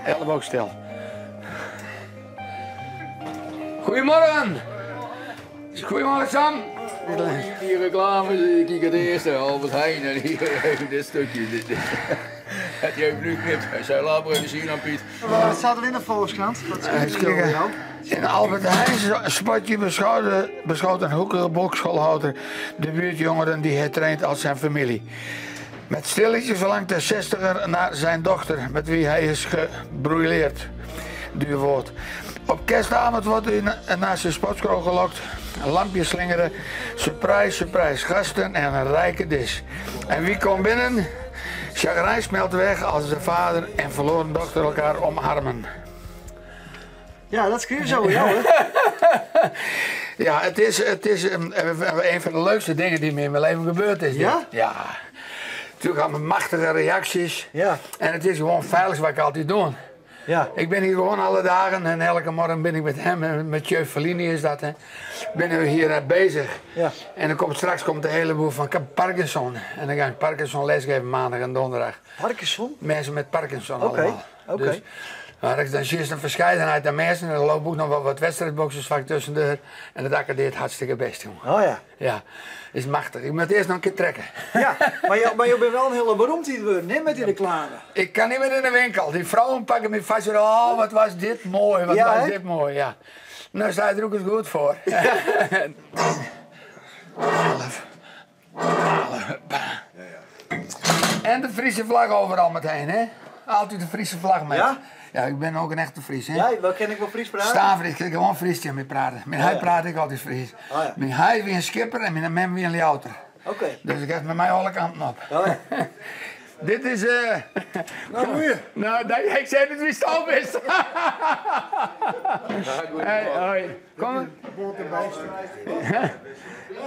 Elleboog stil. Goedemorgen. Goedemorgen Sam. Die reclame, ik kijk het eerste, Albert Heijn en hier even dit stukje. Dit, dit. Het heeft nu knipt. Hij zei, laat maar even zien aan Piet. Wat staat er in de Volkskrant? Wat schrijft Even jou? kijken. In Albert Heijn spotje beschouwde, beschouwt een hoekige bokschoolhouder de buurtjongeren die hij traint als zijn familie. Met stilletjes verlangt de zestiger naar zijn dochter, met wie hij is gebrouilleerd. Duur woord. Op kerstavond wordt hij naar zijn sportschool gelokt. Lampjes slingeren, surprise, surprise, gasten en een rijke dis. En wie komt binnen? Chagrijn smelt weg als de vader en verloren dochter elkaar omarmen. Ja, dat schreef zo jou, hè? Ja, het is een van de leukste dingen die me in mijn leven gebeurd is. dit. Ja? Ja. Natuurlijk hadden we machtige reacties. Ja. En het is gewoon veilig wat ik altijd doe. Ja. Ik ben hier gewoon alle dagen en elke morgen ben ik met hem, en met Jeu Fellini is dat, hè. Ben we hier bezig. Ja. En dan komt, straks komt de heleboel van Parkinson. En dan ga ik Parkinson lesgeven maandag en donderdag. Parkinson? Mensen met Parkinson Oké, allemaal. oké. Dus, maar ik- dan zie je een verscheidenheid aan mensen. En er lopen ook nog wel wat wedstrijdboxers vaak tussendoor. En dat accordeert hartstikke best, jongen. Oh ja. Ja, is machtig. Ik moet het eerst nog een keer trekken. Ja, maar je, maar je bent wel een hele beroemdheid geworden, hè, met die reclame. Ik kan niet meer in de winkel. Die vrouwen pakken me vast en oh, wat was dit mooi, wat Ja, was hè? dit mooi, ja. Nou sta je er ook eens goed voor. 12, 12, En de Friese vlag overal meteen, hè? Altijd de Friese vlag mee. Ja? Ja, ik ben ook een echte Fries, hè? Ja, wel ken ik wel Fries praten? Staan ik kan gewoon Fries tegen me praten. Met hij ja. praat ik altijd Fries. Oh ja. Met hij wie een schipper en met hem wie een louter. Oké. Dus ik heb met mij alle kanten op. Oh ja. Dit is. eh Nou, goeie. Nou, dat, ik zei het wie stal is. Hey, hoi. Kom maar.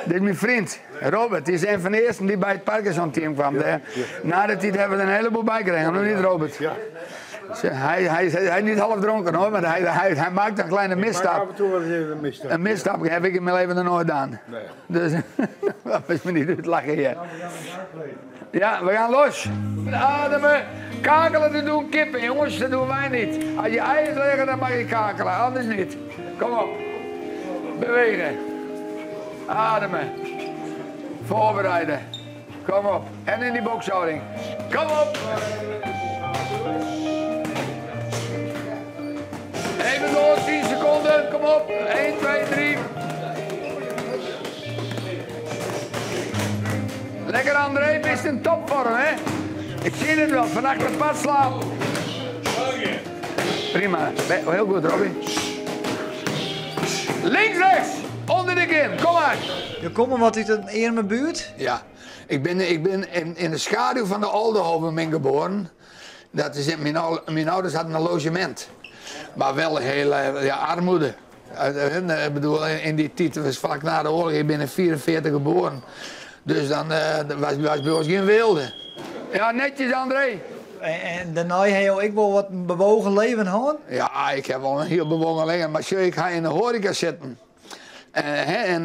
Dit is mijn vriend, Robert. Die is een van de eersten die bij het Parkinson-team kwam. Daar. Nadat hij hebben we er een heleboel bij gekregen, nog niet, Robert? Ja. Hij, hij, hij is niet half dronken hoor, maar hij, hij, hij maakt een kleine Ik maak misstap. af en toe wel eens even een misstap. Een misstap heb ik in mijn leven nog nooit gedaan. Nee. Dus dat is me niet uit lachen hier. Ja, we gaan los. Ademen. Kakelen, dat doen kippen, jongens. Dat doen wij niet. Als je eieren leggen, dan mag je kakelen. Anders niet. Kom op. Bewegen. Ademen. Voorbereiden. Kom op. En in die bokshouding. Kom op. Even door, 10 seconden. Kom op. 1, 2, 3. Lekker André, bist in topvorm hè? Ik zie het wel, vannacht het pad slapen. Prima, heel goed Robbie. Links, rechts, onder de kin, kom maar. Je komt maar wat uit een eer buurt. Ja, ik ben in de schaduw van de Oldenhoven ben geboren. Dat is, in- mijn, mijn ouders hadden een logement. Maar wel heel ja, armoede. Ik bedoel, in die tijd, was vlak na de oorlog, ik ben in 44 geboren. Dus dan was bij ons geen weelde. Ja, netjes André. En daarna heb je ook wel wat een bewogen leven gehad. Ja, ik heb wel een heel bewogen leven. Maar zie, ik ga in de horeca zitten. Hè, en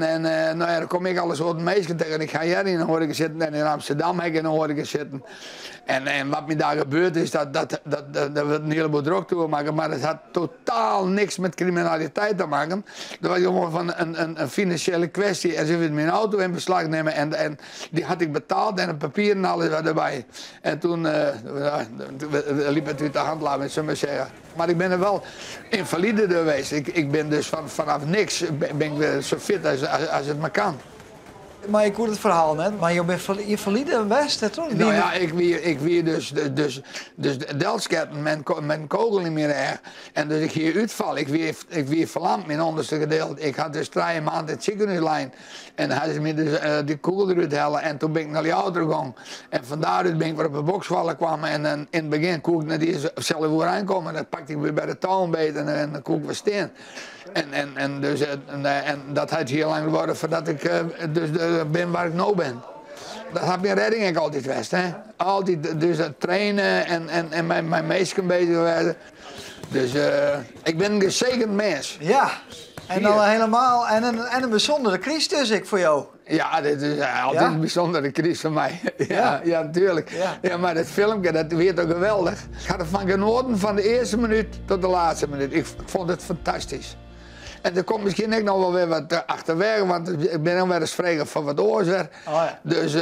nou ja, dan kom ik alle soorten mensen tegen. Ik ga hier in de horeca zitten en in Amsterdam heb ik in de horeca zitten. En wat me daar gebeurd is, dat we een heleboel druk toe maken. Maar dat had totaal niks met criminaliteit te maken. Dat was gewoon van een financiële kwestie. En ze wilden mijn auto in beslag nemen. En die had ik betaald en een papier en alles wat erbij. En toen liep het uit de hand, laat me maar zeggen. Maar ik ben er wel invalide geweest. Ik ben dus vanaf niks ben ik zo fit als het maar kan. Maar ik hoor het verhaal net. Maar je bent invalide geweest, hè, toch? Nou ja, ik wie dus de delsketten, mijn kogel niet meer erg. En dus ik hier uitval. Ik wie verlamd, mijn onderste gedeelte. Ik had dus 3 maanden in het ziekenhuislijn. En hij is me dus die kogel eruit halen. En toen ben ik naar die auto gegaan. En van daaruit ben ik weer op de boksvallen kwam. En in het begin kon ik naar die zelf weer aankomen. En dan pakte ik weer bij de touw beet en dan kon ik weer staan. En dat had heel lang geworden voordat ik dus ben waar ik nu ben. Dat had mijn redding ook altijd geweest, hè? Altijd dus dat trainen en mijn meisje bezig werden. Dus ik bin in gezegend mens. Ja, en dan helemaal, en in, en in bysûndere kryst dus ek foar jo. Ja, dit is altyd Ja? in bysûndere kryst foar my. Ja, Ja. ja, natuerlik. Ja. Ja, mar dat filmke, dat wie toch geweldich. Ik ha derfan genoaten fan de earste minút tot de lêste minút. Ik fûn it fantastysk. En der komt miskien ek noch wol wer wat achterwege, want ik bin noch wer ris frege foar wat oars wer. Oh ja. Dus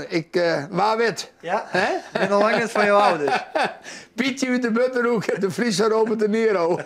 ik, wa wit. Ja, Hè? ik bin noch lang net fan jo ôf dus. Pietje út de Butterhoek, de Friese Robert De Niro.